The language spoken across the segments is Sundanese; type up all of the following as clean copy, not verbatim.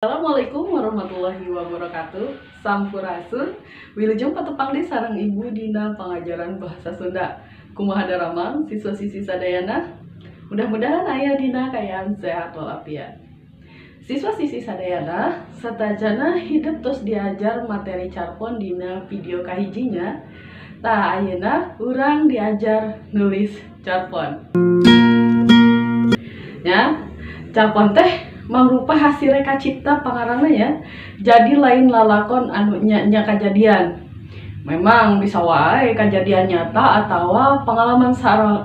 Assalamualaikum warahmatullahi wabarakatuh. Sampurasun. Wilujeng patepang deui sareng Ibu dina pangajaran bahasa Sunda. Kumaha daramang siswa-siswi sadayana? Mudah-mudahan aya dina kaayaan sehat walafiat. Siswa-siswi sadayana, satajana hidep tos diajar materi carpon dina video kahijinya. Tah, ayeuna urang diajar nulis carpon. Ya, carpon teh mangrupa hasil reka cipta pangarangna ya. Jadi lain lalakon anu nya-nya kajadian. Memang bisa wae kajadian nyata atau pengalaman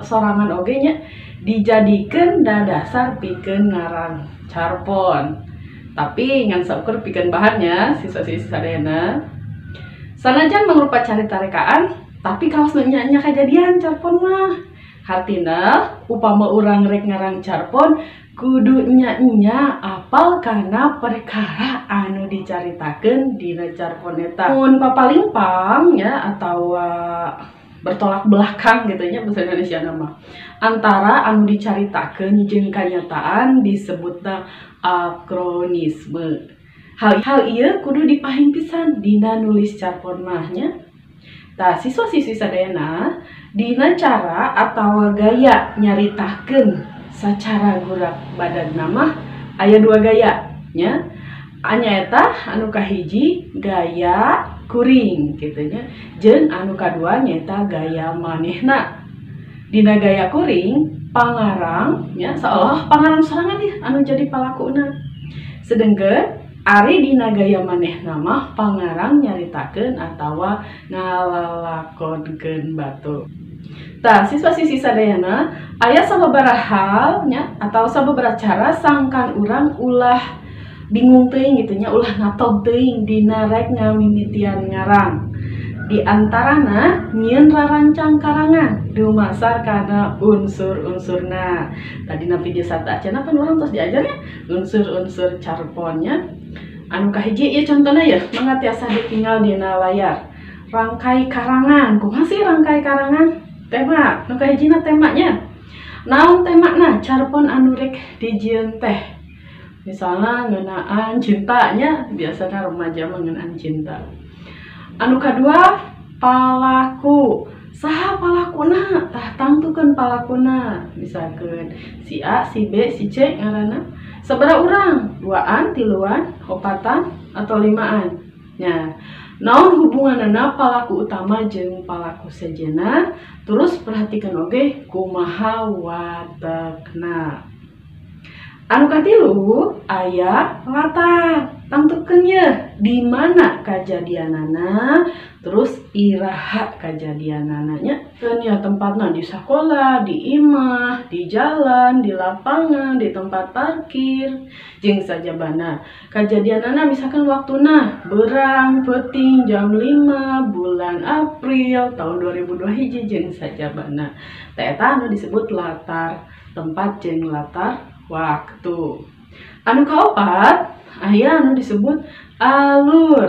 sorangan oge nya dijadikeun dasar pikeun ngarang carpon. Tapi ngan saukur pikeun bahannya, siswa-siswi sadayana. Sanajan mangrupa carita rekaan, tapi kawas nu nya-nya kajadian carpon mah. Hartina upama urang rek ngarang carpon kudu nya-nya apal kana perkara anu dicaritakeun dina carpon eta. Mun papalingpang ya atau bertolak belakang gitu nya bahasa Indonesia nama. Antara anu dicaritakeun jeung kanyataan disebutna akronisme. Hal-hal ieu kudu dipahing pisan dina nulis carpon mah nya. Tah, siswa-siswi sadayana, dina cara atau gaya nyaritakeun sacara gurak badan mah aya dua gaya nya. Nyaeta anu kahiji gaya kuring kitu nya, jeung anu kadua nyaeta gaya manehna. Dina gaya kuring pangarang nya seolah pangarang sorangan nih anu jadi palakuna. Sedengkeun ari dina gaya manehna mah pangarang nyaritakeun atawa ngalalakonkeun batur. Tah, siswa-siswi sadayana, aya sababaraha hal nya atau sababaraha cara sangkan urang ulah bingung teuing gitu nya, ulah ngatog teuing dina rek ngamimitian ngarang. Di antarana nyieun rarancang karangan dumasar kana unsur-unsurna. Tadi na video sateuacanna pan urang tos diajarnya unsur-unsur carponnya. Anu kahiji ieu contohna ya, mangga tiasa ditinggal dina layar. Rangkai karangan, kumaha sih rangkai karangan? Tema, nu kahijina temanya. Naon temana? Carpon anu rek dijieun teh. Misalnya ngeunaan cintanya, biasanya remaja mah ngeunaan cinta. Anu kadua, palaku. Saha palakuna? Tah, tangtukeun palakuna. Misalkeun si A, si B, si C ngaranna. Sabaraha urang? Duaan, tiluan, opatan, atau limaan. Nya, naon hubunganana palaku utama jeung palaku sejenna? Terus perhatikan oge kumaha watekna. Anu katilu aya latar. Tangtukeun ye di mana kajadianana, terus iraha kajadianana nya. Keun ya tempatna di sakola, di imah, di jalan, di lapangan, di tempat parkir, jeung sajabana. Kajadianana misalkan waktuna berang peuting jam 5 bulan April tahun 2002 hiji jeung sajabana. Tah, eta anu disebut latar tempat jeung latar waktu. Anu kaopat aya anu disebut alur.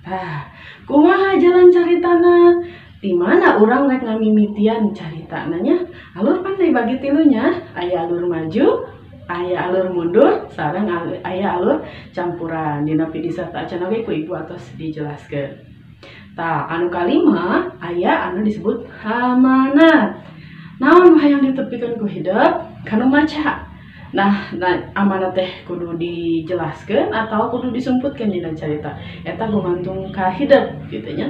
Tah, kumaha jalan caritana? Di mana urang rek ngamimitian caritana nya? Alur pan dibagi tilunya, aya alur maju, aya alur mundur, sareng aya alur campuran. Dina video sateuacan oge ku ibu atos dijelaskeun. Tah, anu kalima aya anu disebut amanat. Naon hayang ditepikeun ku hidep kanu maca? Nah, amanat teh kudu dijelaskeun atau kudu disumputkeun dina carita. Eta gumantung ka hidep gitu nya.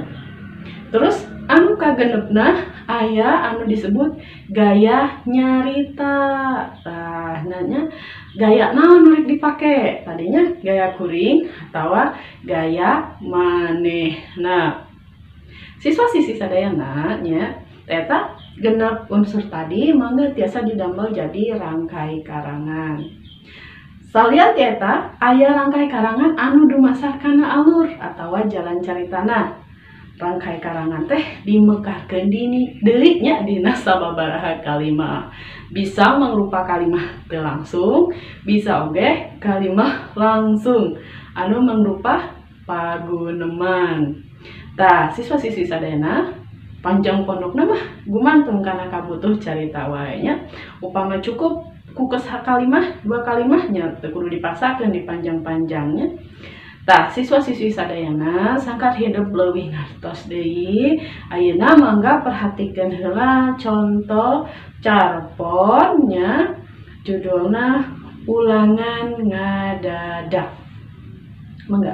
Terus anu kagenepna aya anu disebut gaya nyarita. Tah, nanya gaya naon nu rek dipake? Tadinya gaya kuring atawa gaya manehna. Siswa-siswi sadayana nya, eta genep unsur tadi mangga tiasa didamel jadi rangkai karangan. Salian ti eta aya rangkai karangan anu dumasar kana alur atawa jalan caritana. Rangkai karangan teh dimekarkeun dini deui nya dina sababaraha kalimah. Bisa mangrupa kalimah teu langsung, bisa oge kalimah langsung anu mangrupa paguneman. Tah, siswa-siswi sadayana, panjang pondokna mah gumantung kana kabutuh carita wae nya. Upama cukup ku kalimah dua kalimahnya teu kudu dipaksakeun dipanjang-panjangnya. Tah siswa-siswi sadayana sangkat hidup leuwih ngartos deui, ayeuna mangga perhatikeun heula contoh carponnya, judulna Ulangan Ngadadak. Mangga.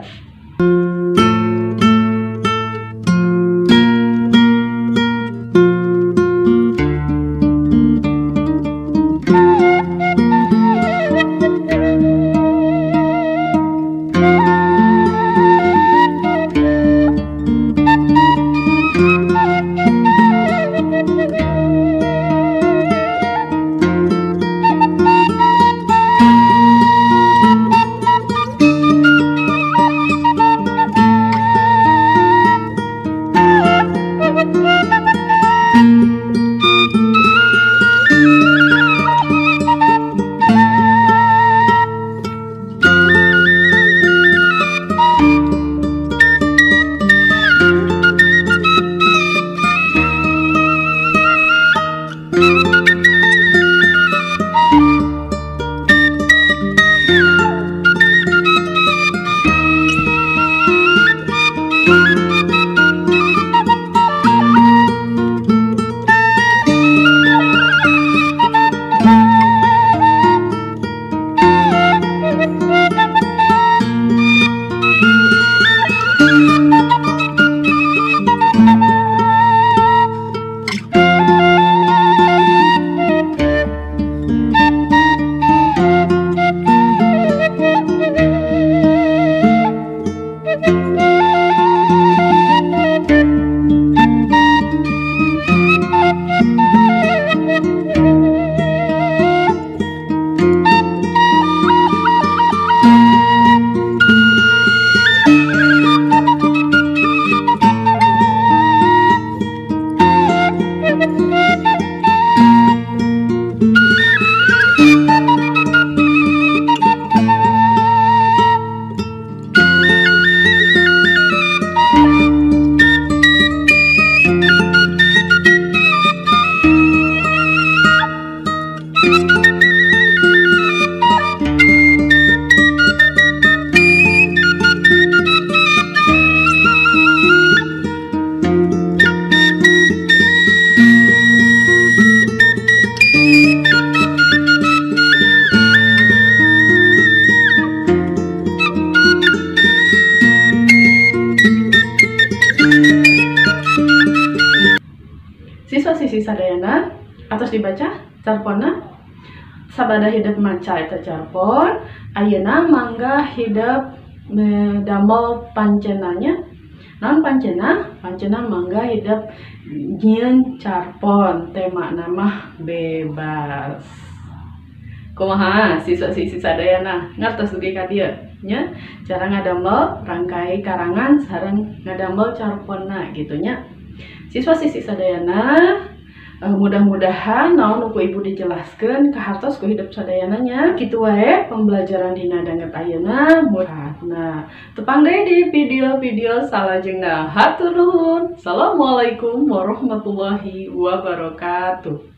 Siswa-siswi sadayana atos dibaca carponna sabada hidep maca eta carpon, ayeuna mangga hidep damel pancenanya. Naon pancena? Pancena mangga hidep nyieun carpon tema nama bebas. Kumaha siswa-siswi sadayana ngartos dugi ka dieu nya? Cara ngadamel rangkai karangan sareng ngadamel carponna gitu nya. Siswa-siswi sadayana, mudah-mudahan naon ku ibu dijelaskeun kahartos ku hidup sadayana nya. Kitu wae pembelajaran dina danget ayeuna. Nah, tepang deui di video-video salajengna. Hatur nuhun. Assalamualaikum warahmatullahi wabarakatuh.